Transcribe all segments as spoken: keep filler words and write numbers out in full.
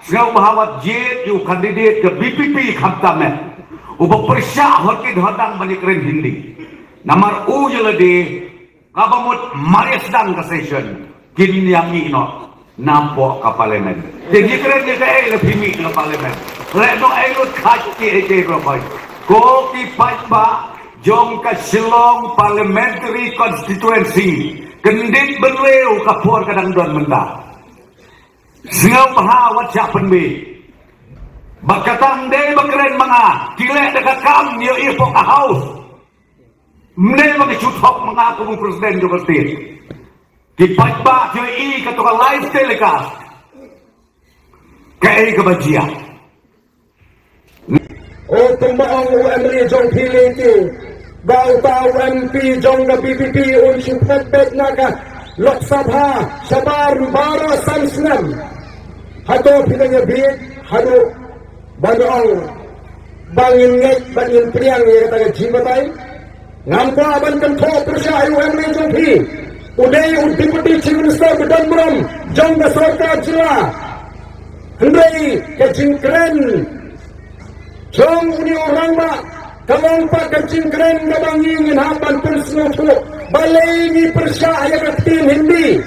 Sngewbha wat jied ïa u candidate ka VPP khamtam eh, uba pyrshah hot kit hot tang ban ïakren Hindi. Namar u ïa lade kaba mut mar ïa sdang ka session kin ïa mih noh napoh ka parliament. Te ïakren ïa kaei la phi mih na parliament? Leh noh ei lut khat ki ei te bro boy. Ko ki paidbah jong ka Shillong Parliamentary Constituency, kyndit bynriew ka por ka dang don mynta. Sngewbha wat shah pynbeit. Ba kata ym dei ba kren ma nga, ki leh da ka kam ïoh ïoh pok a house. Ym dei ba ki shu thok ma nga kum u president jong ka state. Ki paidbah ki ïoh i kato ka live telecast. Kaei kaba jia? O kumba ong u MLA jong phi lei te, ba uta u MP jong ka VPP un shu phet beit na ka Lok Sabha shabar baroh san snem. Hato phi dang ïa bit haduh ban ong ba ngin ngeit ba ngin pdiang ïa kata ka jingbatai? Ngam kwah ban kynthoh pyrshah ïa u MLA jong phi. U dei u Deputy Chief Minister ba don burom jong ka sorkar jylla. Hynrei ka jingkren jong une u rangbah ka long pat ka jingkren kaba ngi ngin hap ban pynsngewthuh. Balei ngi pyrshah ïa ka ktien Hindi?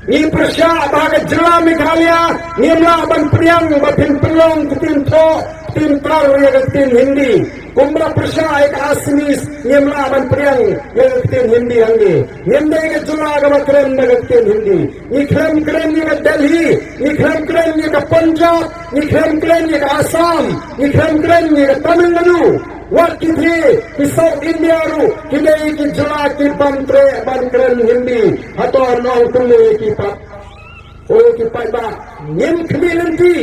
Ngi pyrshah ba ka jylla Meghalaya ngim lah ban pdiang ba phin pynlong ktien thoh ktien tar ïa ka ktien Hindi. Kumba pyrshah ïa ka Assamese ngim lah ban pdiang ïa ka ktien Hindi hangne. Ngim dei ka jylla kaba kren da ka ktien Hindi. Ngi khlem kren ïa ka Delhi, ngi khlem kren ïa ka Punjab, ngi khlem kren ïa ka Assam, ngi khlem kren ïa ka Tamil Nadu. Wat kine ki South India ruh ki dei ki jylla ki bym treh ban kren Hindi. Hato nongthymmai ki pat? O ki paidbah, ngin khmih lynti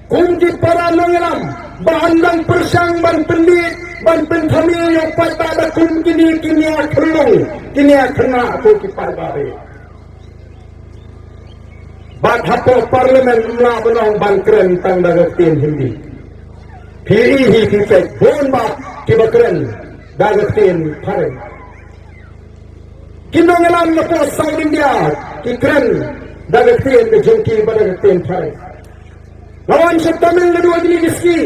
kum ki para nongïalam ba yn dang pyrshang ban pynbit ban pynthymmai ïa u paidbah da kum kine ki nia khyrlung ki nia khynnah, ko ki paidbah re. Bad hapoh parliament ym lah ban ong ban kren tang da ka ktien Hindi. Phi i hi phi peit bun bah kiba kren da ka ktien phareng. Ki nongïalam napoh South India ki kren da ka ktien ka jong ki bad da ka ktien phareng. Nga wan sha Tamil Nadu ha kine ki sngi.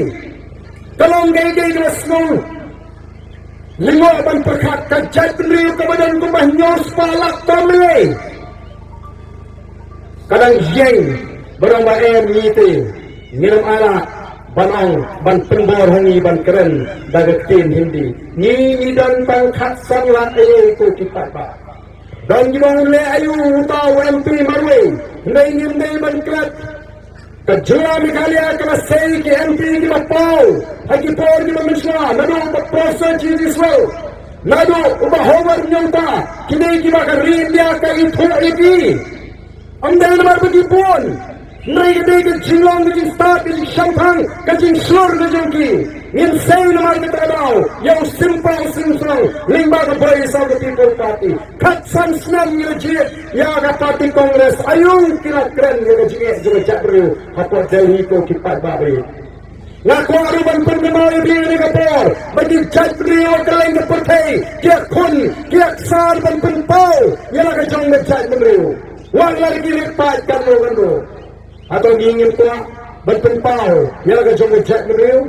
Ka long kaei kaei kaba sngewlyngngoh ban pyrkhat, ka jaitbynriew kaba don kumba hynñiew spah lak Tamil. Ka dang ïeng ba dang ba em ngi te ngin ym ailad ban ong ban pynbor ha ngi ban kren da ka ktien Hindi. Ngi ngi don tang khatsan lak, eh, ko ki paidbah. Don kiba ong leh aïu uta u MP marwei, hynrei ngim dei ban klet. Ka jylla Meghalaya ka la sei ki MP kiba paw ha ki por kiba mynshuwa, naduh u Professor G G Swell, naduh u Bah Hoover Nyungta, kine kiba ka ri India ka ithuh ïa ki. Ym dei namar ba ki bun, hynrei ka dei ka jinglong, ka jingstad, ka jingshemphang, ka jingshlur ka jong ki. Ngin sei namar kata ka daw ïa u Sympa u Symsong lyngba ka Voice of the People Party. Khatsan snem ngi la jied ïa ka party Congress, aïu ki la kren ïa ka jingeh jong ka jaitbynriew hapoh Delhi, ko ki paidbah re. Nga kwah ruh ban pynkynmaw ïa phi ha kane ka por ba ki jaitbynriew ha kylleng ka pyrthei ki ïakhun, ki ïaksar ban pynpaw ïa la ka jong ka jaitbynriew. Wat la ki leit paid kano kano. Hato ngi ngim kwah ban pynpaw ïa la ka jong ka jaitbynriew?